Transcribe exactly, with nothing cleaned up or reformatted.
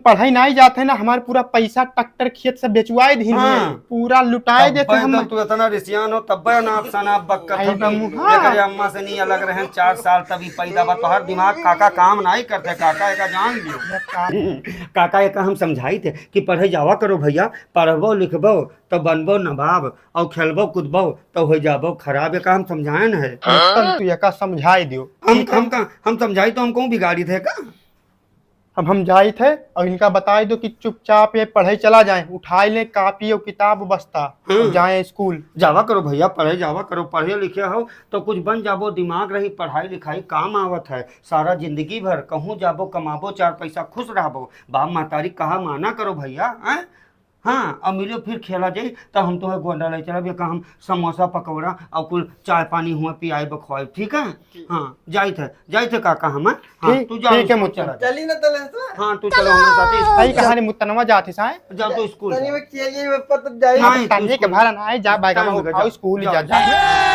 पढ़ाई नाई जात है ना, हमार पूरा पैसा ट्रैक्टर खेत से बेचवाए दीन है, हाँ। पूरा लुटाए देते तब्बे हम। तो तू इतना रिसियान हो, तब्बे अनाप शनाप बकत आई हो कि बम्मू, हाँ। एकरे अम्मा से नहीं अलग रहेन चार साल, तभी पैदा बा। तोहर दिमाग काका काम नाई करते, काका एका जान लियो। ये का- काका एका हम समझाइत है कि पढ़े जावा करो भैया, पढ़बो लिखबो तो बनबो नवाब, और खेलबो कूदबो तो हो जाबो खराब, एका हम समझाएन है। तब तू एका समझाई दियो। हम, ठीक है? हम का, हम समझाई तो हम कहूँ बिगाड़ी थे का? अब हम जाइत है और इनका बताई दो कि चुपचाप ये पढ़े चला जाए, उठाई लें कापी और किताब बस्ता और हम्म। जाए स्कूल। जावा करो भैया, पढ़े जावा करो, पढ़े लिखे हो तो कुछ बन जाबो, दिमाग रही, पढ़ाई लिखाई काम आवत है, सारा जिंदगी भर कहूँ जाबो, कमाबो, चार पैसा खुश रहबो, बाप महतारी कहा माना करो भैया, हैं? हाँ, अब मिलो फिर खेला जाई, तो हम तुम्हें गोंडा ले चलब, एका हम समोसा पकौड़ा और कुल चाय पानी हुआ पियाए बखवाए, ठीक है? हाँ, जाइत है, जाइत है काका हम, हाँ, ठीक, तू जा, ठीक है, स्कूल मुत्तन। चला जा। चली ना तले से। हाँ, तू चलो हमारे साथ ही। सही कहानी मुत्तनवा जात है साए। जा तू स्कूल तनी जा। में खेलिए में पत जाए। नहीं, तू तनी के स्कूल भाला ना आए, जा बैग टाइम में हो गया, उठाओ, जा, स्कूल जा, जा, जा। जा।